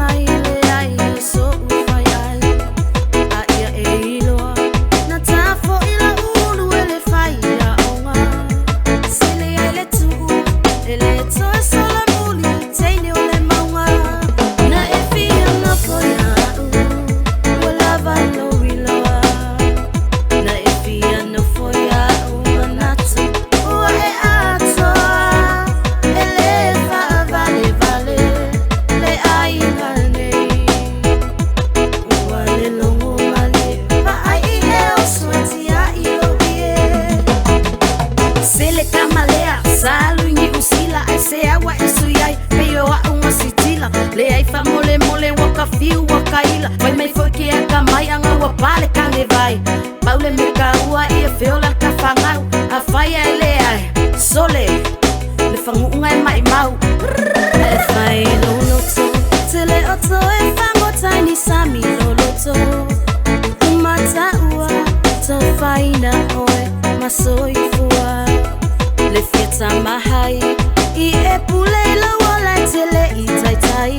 mai le ai o so'u fai'ai, A ia e iloa na ta fo'i la'u ulu e le fai a'oga. Sele ai le tu'u e lē toe solomuli teine o le mauga. Na e fia nofo ia'u ua lava lou iloa. Na e fia nofo ia'u manatu ua e atoa. E lē fa'avalevale le aiga nei. Ua le logo malie va'ai i e oso e tia'i lou ie. Sele kama lea sa alu i Niu Sila, aisea ua e sui ai pei o a'u gasitila? Leai faamolemole ua ka fiu ua kaila. Fai mai fo'i ke akamai aga ua pale kanevai. Pau le mea taua ia feola le tafagau. Afai ae leai, sole le fagu'uga e ma'imau. E fai lou loto te le o toe fagota i ni sami loloto. Umataua tofaina oe ma soifua. Le fia tamahai i e pule i lau ola e te le'i taitai.